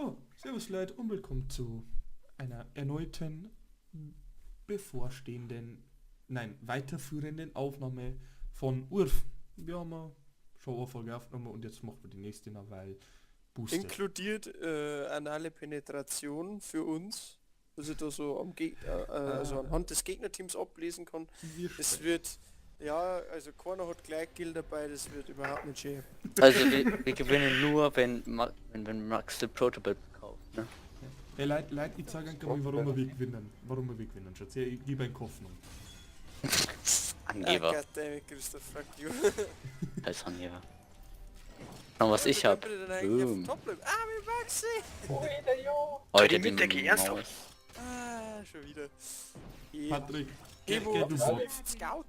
Oh, servus Leute und willkommen zu einer erneuten bevorstehenden, nein, weiterführenden Aufnahme von URF. Wir haben schon eine Folge aufgenommen und jetzt machen wir die nächste noch, weil boostet. Inkludiert anale Penetration für uns, was ich da so am Geg also anhand des Gegnerteams ablesen kann. Es wird, ja, also keiner hat gleich Geld dabei, das wird überhaupt nicht schön. Also wir gewinnen nur, wenn, wenn Max den Protobelt kauft, ne? Ey, Leute, Leute, ich zeig euch mal, warum wir gewinnen. Warum wir gewinnen, Schatz. Ja, ich gebe einen Hoffnung. Angeber. Ah, goddammit, Christoph, fuck you. Als Angeber. Noch was ich hab. Boom. Ah, mit Maxi! Heute die Mitte, geh ernsthaft? Ah, schon wieder. Patrick, geh du Bot. Scout.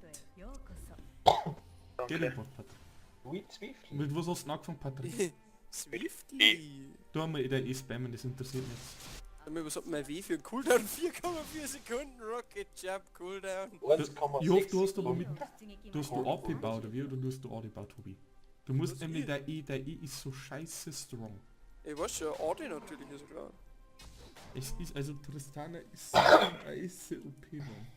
Geh du Bot, Patrick. Mit was hast du angefangen, Patrick? Swifty. Du haben wir der eh spammen, das interessiert mich jetzt. Was hat mein W für einen Cooldown? 4,4 Sekunden Rocket Jump Cooldown. Ich hoffe, du hast aber mit... Du hast du AP gebaut, oder wie? Oder du hast du AD gebaut, Tobi? Du musst Was nämlich ich? der E ist so scheiße strong. Ich weiß schon, AD natürlich ist klar. Es ist, also Tristana ist so scheiße OP, Mann.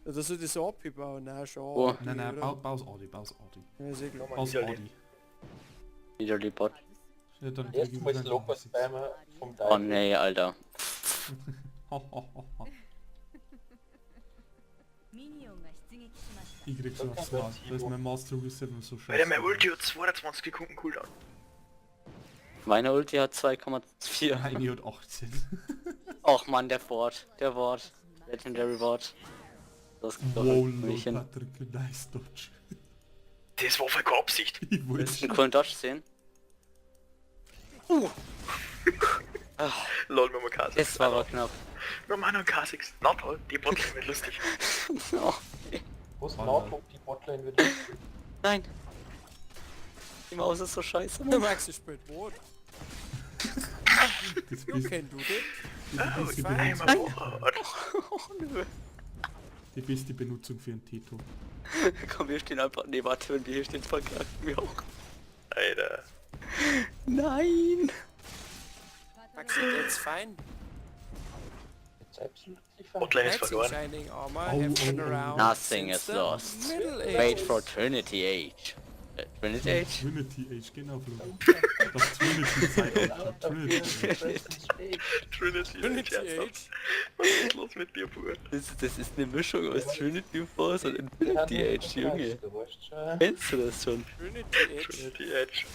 Ja, das soll das AP bauen, nein, schon. Oh. AP, Nein, nein, oder? bau's AD, bau's AD. Ja, ist eh klar. Bau's Niederli. AD. Wieder die Bot. Ja, dann krieg Erst ich mal dann Locker Spammer vom Dive. Oh nee, Alter. Ich krieg so aufs Maul, da ist mein Master Rule 7 so scheiße. Alter, mein Ulti hat 22 Sekunden Cooldown. Meine Ulti hat 2,4. Meine hat 18. Och man, der Wort. Der Wort. Legendary Wort. Das gibt doch Wow, ein lol, Mädchen. Patrick, nice Dodge. Das war voll keine Absicht. Ich wollte Willst du einen coolen Dodge sehen? Lol, wir haben K6. Das war aber knapp. Wir haben auch noch K6. Na toll, die Botlane wird lustig. Oh, Was Oh, genau die Botlane wird lustig. nein. Die Maus ist so scheiße. Der Maxi spielt Wort. Das You bist, can do that. die, Oh, beste I'm a Benutzung, Bot. Oh, nö. die beste Benutzung für einen Teto. Komm, wir stehen einfach... Nee, warte, wenn wir hier stehen, verkacken wir auch. Alter. Nein! Maxi, that's fine. It's absolutely fine. Botlane ist Knights in verloren. shining armor Oh, have been oh, oh. around Nothing since is the lost. Middle Wait Ages. for Trinity Age. Trinity Age? Trinity Age, genau, Flo. Das Trinity-Zeitalter. Trinity Age. Trinity, Trinity Age. Age. Was ist los mit dir, Bruder? Das ist eine Mischung aus Trinity Force und Infinity Age, Junge. Kennst du das schon? Trinity Age. Trinity Age.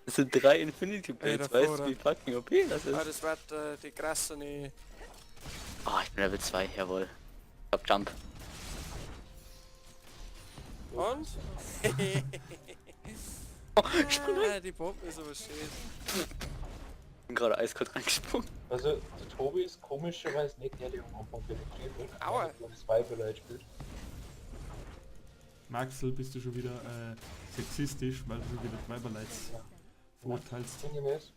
Das sind 3 Infinity Blades, Alter, weißt du, wie fucking OP das Ah, ist? das war die krasse. Ah, ich bin Level 2, jawohl. Ich hab Jump. Und? Oh, ich spring rein. Ah, die Bombe ist aber schön. Ich bin gerade eiskalt reingesprungen. Also, der Tobi ist komischerweise nicht der, der am Anfang penetriert wird. Aua. Der das Weiberleid spielt. Maxel, bist du schon wieder sexistisch, weil du schon wieder Weiberleits verurteilst. Sinngemäß.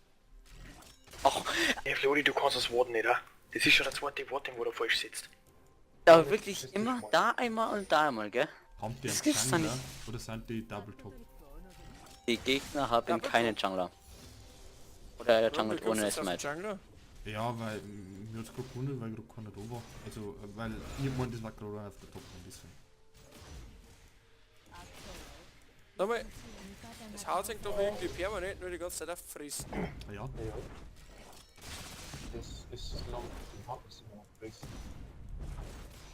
Och, Ey, Flori, du kannst das Wort nicht, oder? Das ist schon der zweite Wort, wo du falsch sitzt. aber wirklich immer da einmal und da einmal, gell? Haben die Das einen gibt's doch Jungler nicht. oder sind die Double Top? Die Gegner haben Double keinen Jungler. Oder er Warum jungelt bekommst du ohne jetzt auf den Smite. Jungler? Ja, weil mir hat's gerade gewundert, weil gerade keiner da war. Also, weil ich meine, das war gerade auf der Top ein bisschen. Nochmal, das haut sich doch irgendwie permanent nur die ganze Zeit auf die Fresse. Ah ja, Ja. Das ist lang. Die haben es immer gefressen.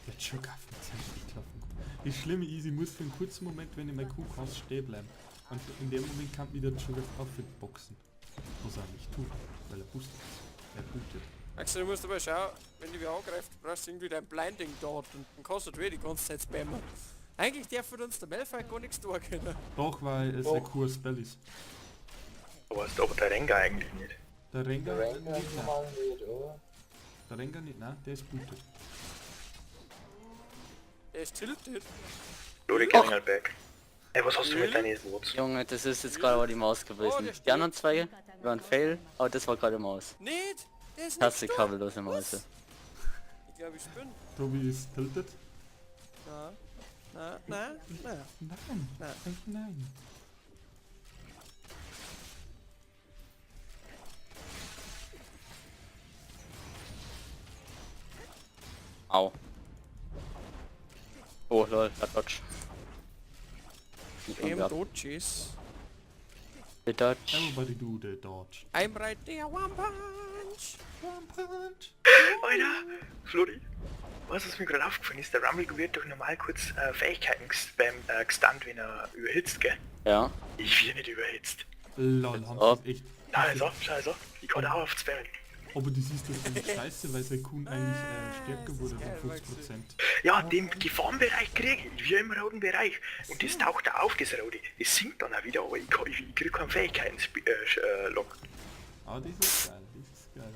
der Joker auf dem Zeichen gelaufen. Das Schlimme ist, ich muss für einen kurzen Moment, wenn ich mein Q cast, stehen bleiben. Und in dem Moment kann wieder der Joker boxen. Was er nicht tut, weil er boostet ist. Er bootet. Axel, du musst aber schauen, wenn die wer angreift, brauchst du irgendwie dein Blinding dort und dann kannst du die ganze Zeit spammen. Eigentlich darf von uns der Malphite gar nichts tun können. Doch, weil es Doch. ein cooler Spell ist. Du weißt aber der Rengar eigentlich nicht. Der Rengar Der Rengar nicht, nein. normal nicht, oder? Der Rengar nicht, nein, der ist bootet. Der ist tilted. Flori, getting halt back. Ey, was hast du mit deinen Worts? Junge, das ist jetzt gerade aber die Maus Oh, gewesen. der Die anderen zwei waren Fail, aber das war gerade Maus. Nicht! Der ist nicht Taste tot. kabellose Maus. Was? Ich glaube, ich spinne. Tobi ist tilted. Na, na, na, na. Nein, Nein. nein. Au. Oh lol, hat Dodge. Nicht Aim gehabt. Dodges. The Dodge. Everybody do the dodge. I'm right there, one punch. One punch. Alter, Flori, was was mir gerade aufgefallen ist, der Rumble wird doch normal kurz Fähigkeiten gestunt, wenn er überhitzt, gell? Ja. Ich will nicht überhitzt. Lol, haben Ob. sie echt. Na, also, scheiße, ich kann auch auf spammen. Aber das ist doch dann scheiße, weil sein Kuhn eigentlich stärker wurde Das ist um geil, 50%. Ja, den Gefahrenbereich kriege ich, wie im roten Bereich. Und das taucht da auf, das rote. Das sinkt dann auch wieder, aber ich krieg keinen Fähigkeiten-Lock. Aber das ist geil, das ist geil.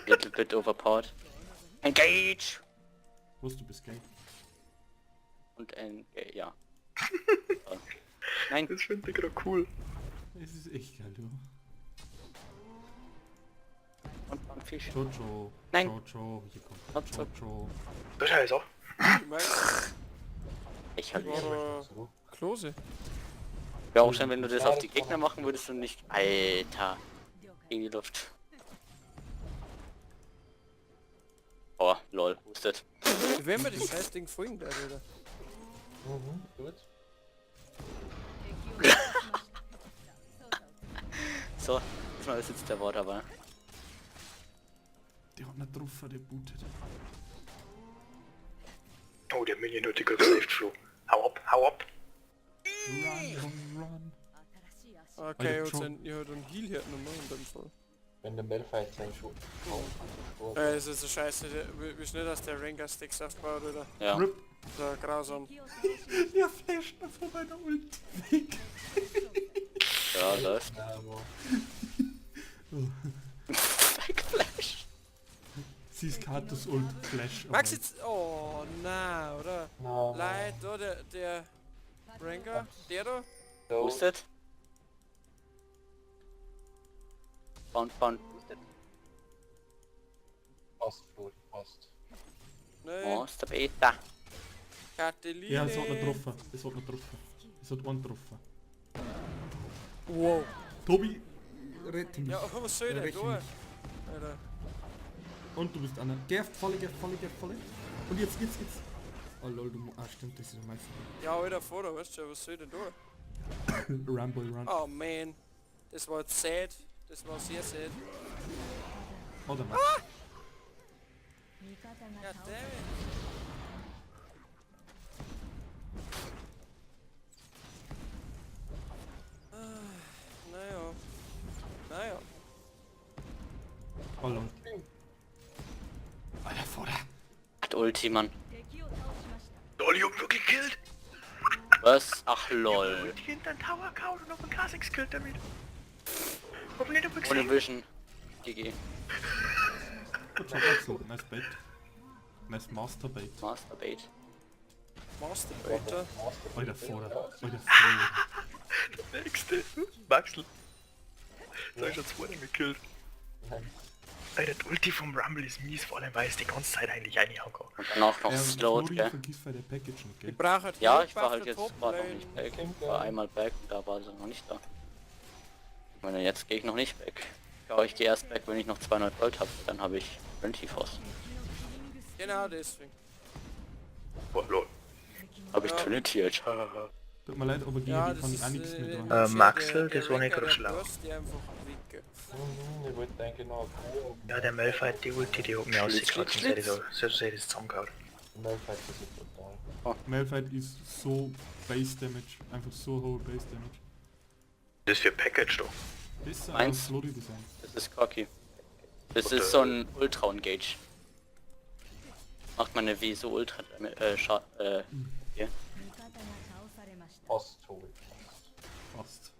Little bit overpowered. Engage! Was, du bist geil. Und engage, ja. So. Nein, Das finde ich gerade cool. Es ist echt geil, du. und ein Fisch. Jojo. Nein. Jojo, hier kommt Not so. Jojo. Das ist also. Ich mein, Ich hab war Zurück. Klose. Wäre auch schon, wenn du das auf die Gegner machen würdest und nicht... Alter. In die Luft. Oh, lol, hustet. Wie werden wir das scheiß Ding folgen, da, oder? Mhm, gut. So, diesmal ist jetzt der Wort aber. Die hat nicht drauf, der bootet. Oh, der Minion hat die gerade gesaved, Flo. Hau ab, hau ab. Run, run, run. Okay, Alter, und Joe. sein, ich hab einen Heal hier nochmal in dem Fall. Wenn der Malphite sein Schuh so Es ist so scheiße, wie schnell dass der Rengar Sticks aufbaut, oder? Ja. RIP. So grausam. Der flasht noch vor meiner Ult weg. Ja, läuft. Na, aber Backflash. Sie ist Katus Ult Flash. Max jetzt. Oh na, oder? na, Leid, da der Rengar, der da? so, Boosted. Bound, bound, boosted. passt, Flori, passt. Ne, Monster Beta. Kateline. Ja, es hat noch getroffen. Es hat noch getroffen. Es hat einen getroffen. Wow. Tobi, rette mich. Ja, aber was soll der Räche da? mich. Alter. Und du bist einer. Geh auf die Falle, geh auf die Falle, geh auf die Falle. Und jetzt, jetzt, jetzt. Oh lol, du ah stimmt, das ist ja mein Ja, Alter, vor da, weißt du, was soll denn da? Rumble Run. Oh man. Das war jetzt sad. Das war sehr sad. Oder Max. Ja, damn it. Ah, Naja. Naja. Oh lol. Alter, Vorder. Hat Ulti, Mann. Lol, ich hab ihn wirklich gekillt. Was? Ach lol. Ulti hinter den Tower gehauen und hab einen K6 gekillt damit. Hab nicht einmal Ohne gesehen. Vision. GG. Gut, schon Axel. Nice Bait. Nice Master Bait. Master Bait. Master Beta. Alter, Vorder. Alter, Vorder. Der nächste. Maxl. Da hab ich schon zwei gekillt. Nice. Alter, die Ulti vom Rumble ist mies, vor allem weil es die ganze Zeit eigentlich reinhauen kann. Und danach noch slowed, Flori, gell? vergiss bei der Package nicht, gell? Ich brauche halt Ja, Help ich war auf halt der jetzt Top war noch Lane. nicht back. War einmal back und da war sie noch nicht da. Ich meine, jetzt gehe ich noch nicht back. Ja, ich gehe erst back, wenn ich noch 200 Gold habe. Dann habe ich Trinity Force. Genau deswegen. Boah, lol. Habe ich Ja. Trinity Edge. Tut mir leid, aber gegen Ja, die das kann ich ist, auch nichts mehr tun. Maxl, der das war nicht Rengar, gerade der schlau. burst die einfach weg, gell. Mhm, ich wollte eigentlich noch eine Kuh, Ja, der Malphite, die Ulti, die hat mir Schlitz, ausgekaut, Schlitz, sonst hätte ich Schlitz. so, sonst hätte ich das zusammengehauen. aber Malphite ist ja total. Malphite ist so Base Damage. Einfach so hohe Base Damage. Das ist für Package doch. Das ist ein Meins. Flori Design. Das ist cocky. Das Und, ist so ein Ultra Engage. Macht meine W so ultra hier. Passt, Tobi, passt. Fast.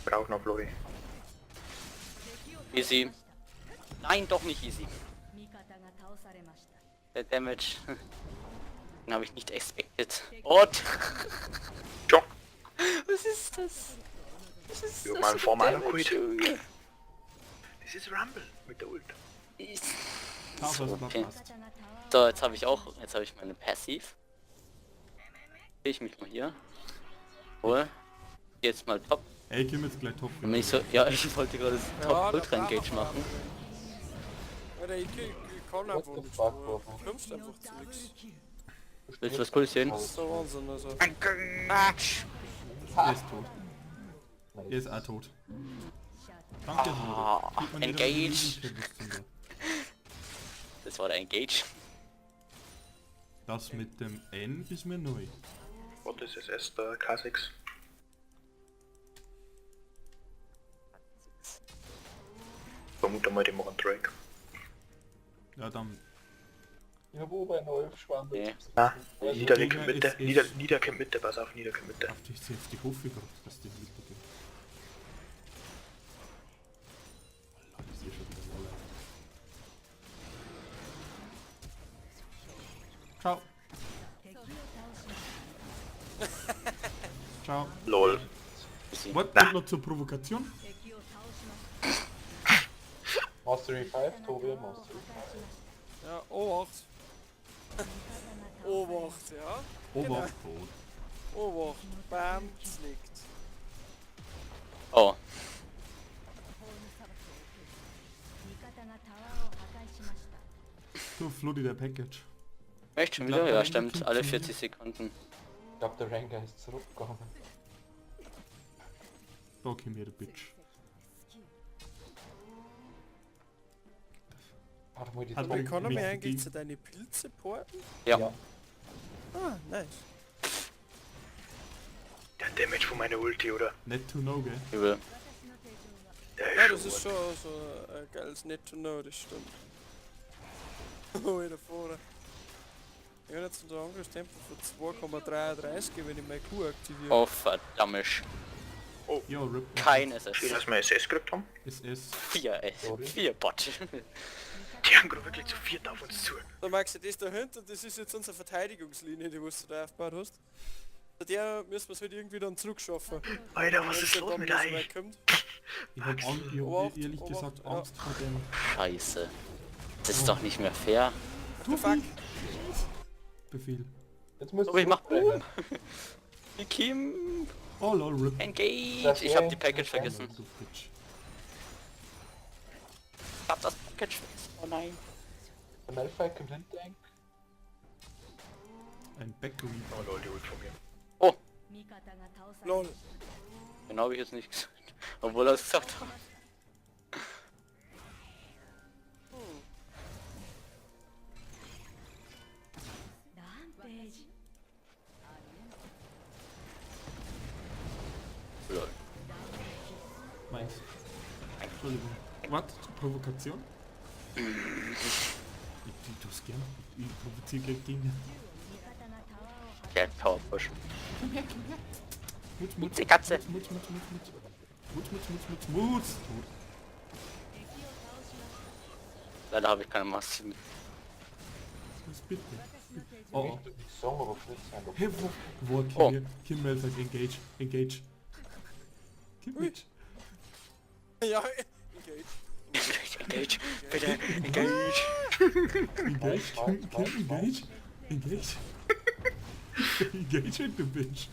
Brauch noch Flori. Easy. Nein, doch nicht easy. Der Damage. Den habe ich nicht expected. Und Tja, was ist das? Was ist Ich hab das? meinen für Form auch noch Damage, geholt. Junge? das ist Rumble mit der Ult. Ist- Chaos So, okay. Bloodlust. So, jetzt habe ich auch, jetzt habe ich meine Passiv. Sehe ich mich mal hier. Wohl. Jetzt mal top. Ey, ich komm jetzt gleich top. Wenn ich so, ja, ich wollte gerade das Ja, Top da Ultra brauch Engage ich machen. Alter, ich krieg kann What einfach the nichts. fuck, Du Warum? kommst einfach zu nichts. Willst du was Cooles sehen? Das ist der Wahnsinn, also. Er ist tot. Er ist auch tot. Danke, Ah, Flori. Sieht man wieder, engage. wie liebenswert bist du. Das war der Engage. Das mit dem N ist mir neu. What is SS, der K6? Vermute mal, die machen Drake. Ja, dann Ich hab oben einen Wolfschwanz. Nee. Na, Also, Niederle Gegner kommt Mitte, ist- Nieder kommt Mitte, pass auf, Nieder kommt Mitte. auf die, auf die Hoffe gerade, dass die Mitte geht. Oh, Lol, ich seh schon wieder Wolle. Ciao. Ciao. LOL. Easy. What? Kommt noch zur Provokation? Mastery 5, Tobi, Mastery 5. Ja, Obacht. Obacht, ja. Obacht, tot. Obacht. Bam, snickt. Oh, Du, Flori, der Package. echt schon Ich glaub, wieder? der Ja, Rengar stimmt. kommt Alle zu mir. 40 Sekunden. Ich glaube, der Rengar ist zurückgegangen. Da komm her, du Bitch. Warte mal, die Hat Tobi. er- Kann er mir Mit eigentlich die- zu deine Pilze porten? Ja. Ja. Ah, nice. Der Damage von meiner Ulti, oder? Net to know, gell? Übel. Der Ja, ist das ist schon schon so ein geiles Net to know, das stimmt. Oh, wieder vorne. Ich habe jetzt unser Angriffstempo von 2,33, wenn ich meine Q aktiviere. Oh, verdammt. Ja, RIP. Kein Schön, SS. dass wir SS gekriegt haben. SS. 4 S. Sorry. 4 Bot. Die haben gerade wirklich zu viert auf uns zu. Da magst du das da hinten, das ist jetzt unsere Verteidigungslinie, die was du da aufgebaut hast. Zu der müssen wir es halt irgendwie dann zurückschaffen. Alter, was Wenn's ist dann los dann mit so weit euch? kommt. Ich hab, Ang ich hab Obacht, ehrlich Obacht, gesagt ja. Angst vor dem... Scheiße. Das ist doch nicht mehr fair. Du fuck? Befehl. Jetzt musst Tobi, mach zurückrennen. Boom. Kim. Oh lol, RIP. Engage. Ich hab die Package vergessen. Du Bitch. Ich hab das Package vergessen. Oh nein. Der Malphite kommt hinter eng. Ein Backread. Oh lol, die Ult von mir. Oh, Lol. genau habe ich jetzt nicht gesagt. Obwohl er es gesagt hat. Lol. Meins. Entschuldigung. Was? Provokation? Ich tu's gern. Ich provoziere gern Dinge. Der Power Push. Komm her, komm her. Mutz, mutz, Die Katze. Mutz, mutz, mutz, mutz. Mutz, mutz, mutz, mutz, mutz. Tot. Leider habe ich keine Maske mit. Was bitte? Oh, oh. Ich möchte nicht sagen, aber vielleicht sein. Hey, wo? Wo? Kim, Oh. hier. Kim Melzak, engage, engage. Kim, bitch. Ja, engage. Engage. Bitte. Engage. Engage, Kim, Kim, engage. Engage. Engage it, du bitch.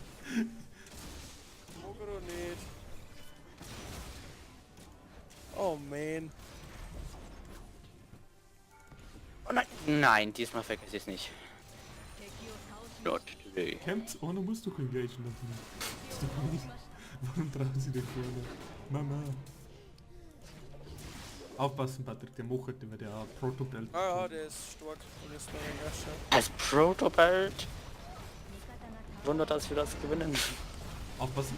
Mogro nicht. Oh man. Oh nein. Nein, diesmal vergesse ich es nicht. Not today. Kämpft, oh, du musst doch engagen natürlich. Ist doch nicht. Warum trauen sie denn vorne? Mama. Aufpassen, Patrick, der mochert immer der Protobelt. Ah ja, der ist stark. Und ist noch ein Gascher. Als Protobelt. Wunder, dass wir das gewinnen. Aufpassen.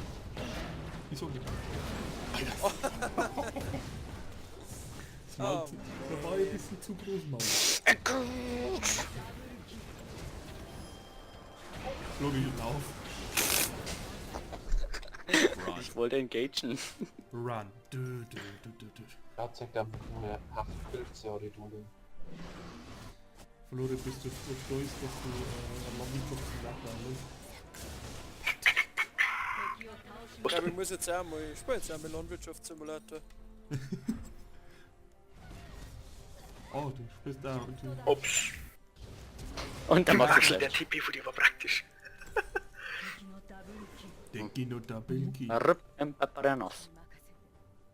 Wieso nicht? Alter. Das Maul, da war ich ein bisschen zu groß, Maul. Flori, lauf. Ich wollte engagen. Run. Du, du, du, du, du. Er zeigt einfach nur Haftpilze oder du. Flori, bist du so stolz, dass du Landwirtschaftssimulator anlässt? Ich glaube, ich muss jetzt auch mal, ich spiele jetzt auch mal Landwirtschaftssimulator. Oh, du spielst da und du. Ups. Und dann macht es Axel, der schlecht. TP von dir war praktisch. Der Gino da Bilki. Rip im Paparenos.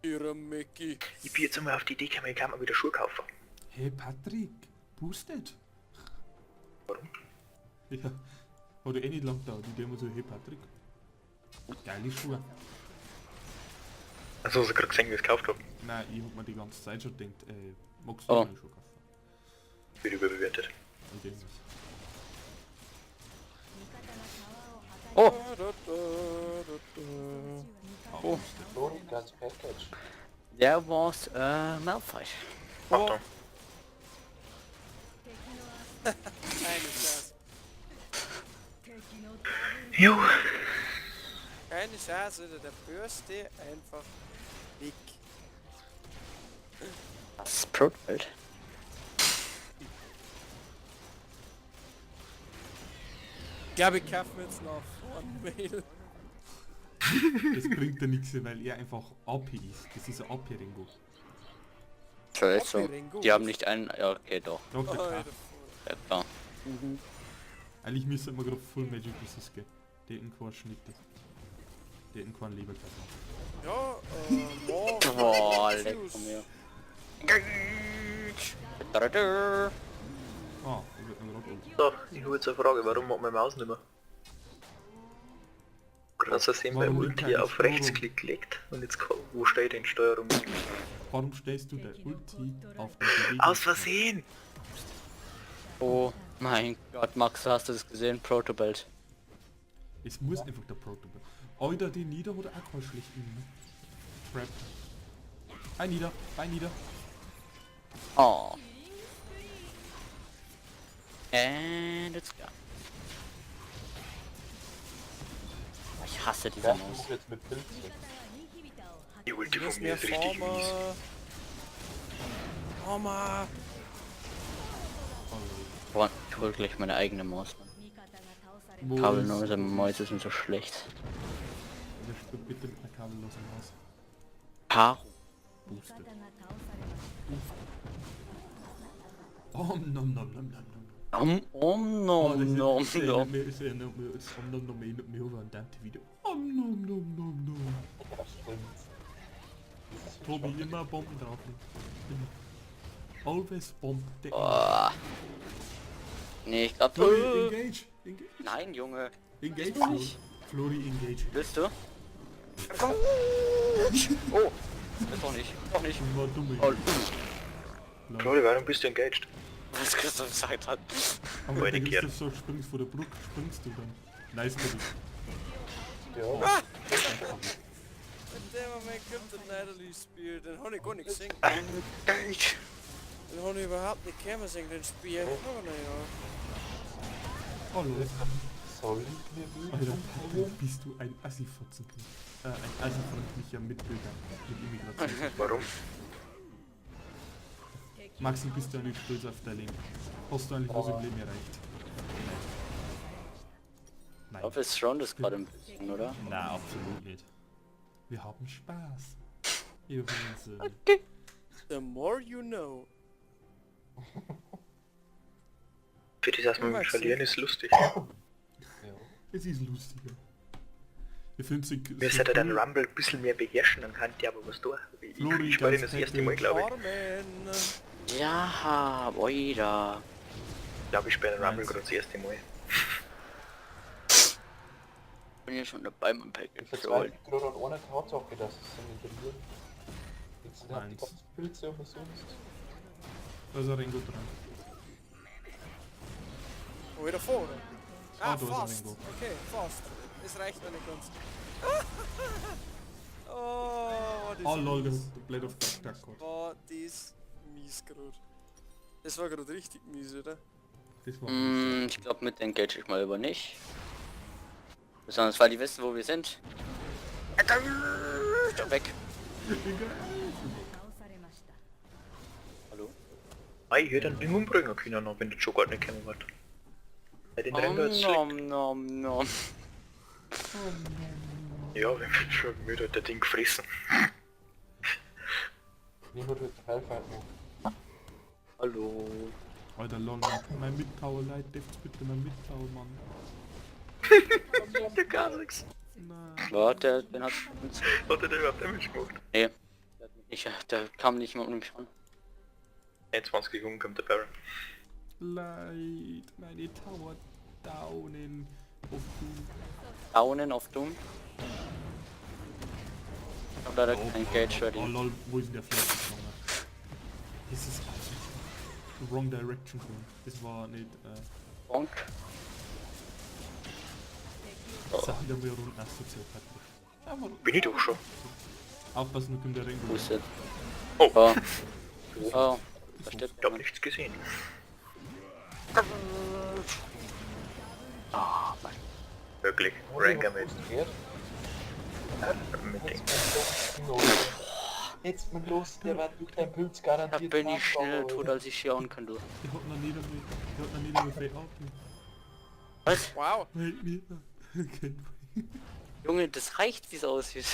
Ihre Mickey. Ich bin jetzt einmal auf die Idee gekommen, ich kann mir wieder Schuhe kaufen. Hey Patrick, Boosted. Warum? Ja. Hat ja eh nicht lang gedauert. Ich denk mir so, hey Patrick. Geile Schuhe. Also hast du gerade gesehen, wie ich es gekauft habe. Nein, ich hab mir die ganze Zeit schon gedacht, magst du Oh. meine Schuhe kaufen? Wird überbewertet. Ich denk mir's. Oh! Da, da, da, da. Oh. Flori, ganz Package. There was a Malphite. Achtung. Keine Chance. Jo. Keine Chance, Alter. Der Bürste einfach weg. Das Protbild. Ich glaube, ich kaufe mir jetzt noch Hornmail. Das bringt ja nichts, weil er einfach AP ist. Das ist ein AP-Ringo. Vielleicht so. Rengo. Die haben nicht einen. Ja, okay, doch. Doch, der Alter, K. Ja, klar. Eigentlich müsste man gerade Full Magic Resist gehen. Die hätten keinen Schnitte. Die hätten keinen Leberkasse. Ja, Morph. Boah, leck von mir. Da-da-da. Ah, ich werd noch gerade ult. So, ich habe jetzt eine Frage, warum macht meine Maus nicht mehr? Gerade aus Versehen bei Warum Ulti keine auf Steuerung? Rechtsklick gelegt und jetzt wo steht denn Steuerung? Warum stellst du der Ulti auf den Bewegung? Aus Versehen! Oh mein Gott, Max, hast du das gesehen? Protobelt. Es muss einfach der Protobelt. Alter, die Nieder hat auch keinen schlechten Trap. Ein Nieder, ein Nieder. Oh. And it's gone. Oh, Ich hasse diese Ja, Maus. ich jetzt mit Pilzen. Die Ulti Hier ist von mir mehr ist richtig mies. Farmer. Farmer. Boah, ich hol gleich meine eigene Maus. Mann. Wo Kabellose ist- Mäuse sind so schlecht. Wer spielt bitte mit einer kabellosen Maus? Karo. Boosted. Om nom nom nom nom nom. Om, om, Oh, nom, das nom, ist- das nom. erinnert mich- das erinnert mich das Om nom nom erinnert mich aber an Dante Video. Om nom nom nom nom. Ja, stimmt. Das ist Tobi, immer Bomben drauflegen. Immer. Always bomb the enemy. Oh. Nee, ich glaub... Flori, engage! Engage! Nein, Junge. Engage, du Flori. nicht? Flori, engage. Willst du? Oh. Ist doch nicht. Doch nicht. Das war dumm. Oh, Lol. Flori, warum bist du engaged? was Christoph gesagt hat. Aber Meine der Kerl. Christoph sagt, springst vor der Brücke, springst du dann. Nice, Tobi. Ja, In dem Moment kommt der Natalie Spear, den hab ich gar nicht gesehen. Engage. Den hab ich überhaupt nicht kommen sehen, den Spear. Aber naja. Oh lol. soll ich mir Alter, wieder Patrick, bist du ein Assi-Fotzen. Ein assi-freundlicher Mitbürger mit Immigration. Warum? Maxi, bist du eigentlich stolz auf dein Leben? Hast du eigentlich was im Leben erreicht? Ich Nein. glaube, es schon das gerade ein bisschen, oder? Nein, absolut nicht. Wir haben Spaß. Übrigens, The more you know. Für das erstmal mit Maxi. Verlieren ist lustig. Ja. es ist lustiger. Ich finde sie Mir so sollte den cool. Rumble ein bisschen mehr beherrschen, dann kann der aber was tun. Ich, Flori, ich spiele ganz ihn das erste Mal, happy. glaube ich. Farmen. Ja, oida. Ich glaube, ich spiele den Rumble Nice. gerade das erste Mal. Bin ja schon dabei, mein Ich Package zu holen. verzweifle gerade an einer Tatsache, dass es so nivellieren. Jetzt sind halt die Eins. ganzen Pilze umsonst. Da ist ein Rengo dran. Oh, wieder vorne. Ah, Ah, da ist ein fast. Rengo. Okay, fast. Es reicht noch nicht ganz. Oh, war das Oh lol, der mies. hat Blade of Dark Dark gehabt. War das mies gerade. Das war gerade richtig mies, oder? Das war Ich glaube, mit engage ich mal über nicht. Besonders, weil die wissen, wo wir sind. Weg. Egal. Hallo? Ah, ich hätte einen Ding umbringen können, noch, wenn der Joker nicht gekommen hat. Bei den Rengo Om jetzt schlecht. nom nom nom. Ja, wenn wir schon müde hat der Ding gefressen. Niemand wird Hellfire machen. Hallo. Alter lol, mein Mittower leid, dürft's bitte mein Mittower, Mann. Der gar nichts. Nein. Warte, den hat... Hat der überhaupt Damage gemacht? Nee. Der hat mich nicht, der kam nicht mal um mich ran. 21 Sekunden kommt der Baron. leid. Meine Tower downen. Auf Doom. Downen auf Doom. Ich hab leider Oh, kein oh, Gage oh, ready. Oh lol, wo ist denn der Flash gegangen? Das ist also wrong direction gegangen. Das war nicht Bonk. Oh. Sachen, die wir runden assoziopathisch. Aber Bin ich doch schon. aufpassen, kommt der Ring. Wo ist jetzt? Oh. Oh. Oh. Da steht Ich hab jemand. nichts gesehen. Ah, Mann. Wirklich. Rengar mit, mit Ding. Jetzt mal los, der war durch deinen Pilz Da garantiert. bin ich schneller nachgegangen, tot, als ich schauen kann, du. Ich hab noch nicht einmal, ich hab noch nicht einmal viel AP. Was? Wow. Wait, mir. Kein Junge, das reicht, wie es aussieht.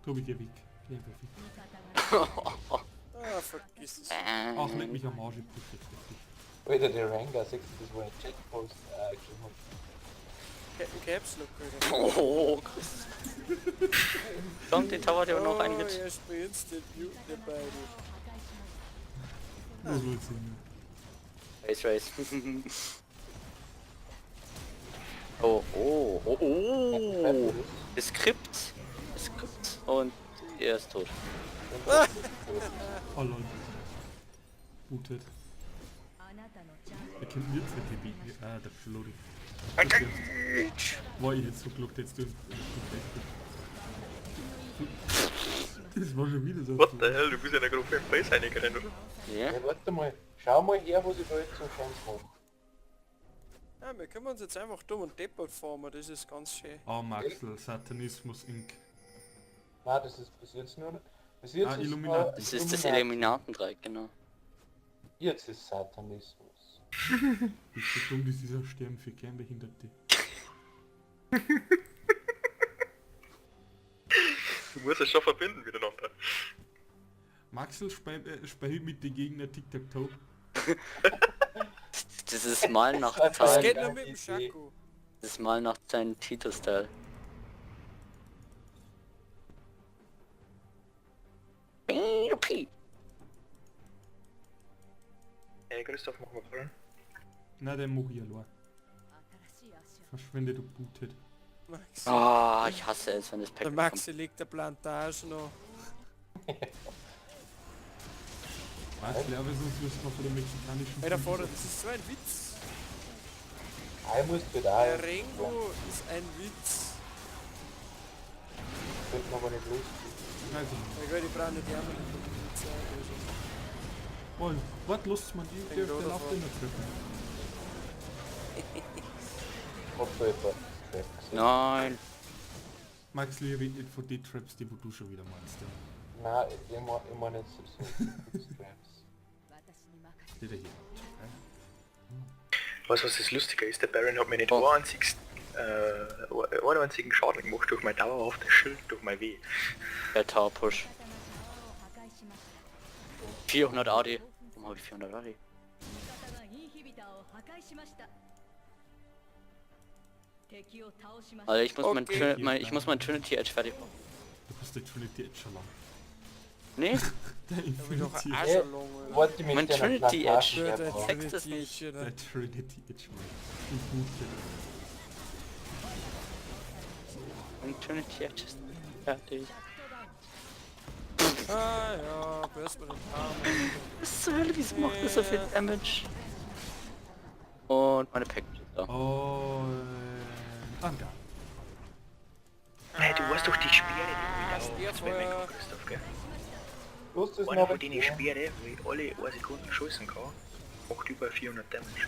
Tobi, geh weg. Geh einfach weg. Ah, vergiss es. Ach, leck mich am Arsch, ich push jetzt richtig. Alter, der Rengar, siehst du, das war ein Checkpost. Geschrieben hat. Captain Caps Lock, Alter. Oh, Chris. Kommt, den Tower hat ja noch einen Oh, Hit. er spielt den Mute der beide. Was willst du denn? Race, Race. Oh, oh, oh, oh. Es skript. Es skript. Und er ist tot. Oh lol. Booted. Er kennt mir jetzt nicht die Ah, der Flori. War ich jetzt so glücklich, jetzt du. Das war schon wieder so. What the hell, du bist ja in der Gruppe im Base reingerannt, oder? Ja. Ja, warte mal, schau mal her, was ich da jetzt so schön mache. Ja, wir können uns jetzt einfach dumm und deppert formen, das ist ganz schön. Oh Maxel, Satanismus Inc. Nein, das ist bis jetzt nur... Bis jetzt Ah, ist Illuminati. Das ist das Illuminatendreieck, genau. Jetzt ist Satanismus. Bist du dumm, das ist ein Sterben für Kernbehinderte. Du musst es schon verbinden miteinander. Maxel spielt mit den Gegner Tic-Tac-Toe. Das ist mal nach Das Das Zahlen. geht nur mit dem Schako. Das ist mal nach seinem Tito-Style. Hey Christoph, mach mal Baron. Na, der mach ich allein. Verschwinde, du Booted. Max. Ah, ich hasse es, wenn das Der Pack kommt. Maxi legt der Plantage noch. Maxel, aber sonst wirst du noch von der mexikanischen... Alter Vater, das ist so ein Witz. Ah, ich muss für da. Der Rengo ist ein Witz. Könnte man aber nicht lustig. Also, Ja gut, ich brauche nicht die anderen Witze. Also. oh, warte, lasst man die, der, der läuft in der Treppe. Hab da etwa Trap gesehen. Nein. Max, ich rede nicht von den Traps, die wo du schon wieder meinst. Ja. Nein, ich mein nicht so Traps. Die da hier. Weißt du, was das Lustige ist? Der Baron hat mir nicht Oh. einen einzigen Schaden gemacht durch mein dauerhaftes Schild, durch mein W. Der Tower Push. 400 AD. Warum habe ich 400 AD? Also ich muss Okay. mein Trinity Edge fertig machen. Du hast der Trinity Edge schon lange. Nee, Der Hab ich doch Infinity auch Edge. schon lange. Alter. Warte mit Mein deiner Trinity Plantage Edge. Ja, der herbracht. Text ist Trinity nicht. Edge, Alter. Der Trinity Edge, Mann. Die Booted. mein Trinity Edge ist fertig. Ah ja, burst mir den Arm. Was zur Hölle, wieso macht das so viel Damage? Und meine Package ist da. Und... Angar. Hey, du weißt doch die Speere, die ich Speerfeuer. da das wäre mein Christoph, gell? Los, das Einer noch von denen Speere, wo ich alle 1 Sekunden schießen kann, macht über 400 Damage.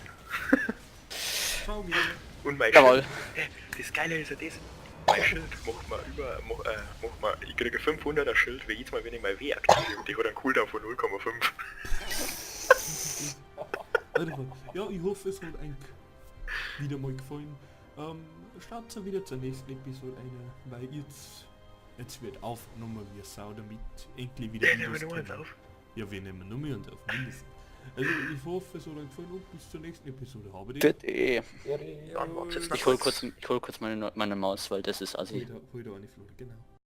Ciao, wieder. Und mein Jawohl. Schild. Hey, das Geile ist ja das. Mein Schild macht mir über, macht mir, ich kriege 500er Schild, wie jedes Mal, wenn ich mein W aktiviere und die hat einen Cooldown von 0,5. Alter, ja, ich hoffe, es hat euch wieder mal gefallen. Schaut wieder zur nächsten Episode eine, weil jetzt wird aufgenommen wie Sau, damit endlich wieder Ja, nehmen wir Videos nur eins kommen. auf. Ja, wir nehmen nur mehr uns auf, mindestens. Also ich hoffe, es hat euch gefallen und bis zur nächsten Episode. Habe die. Bitte. Dann wart's jetzt noch Ich hol kurz meine Maus, weil das ist assi. Hol da eine Flore, genau.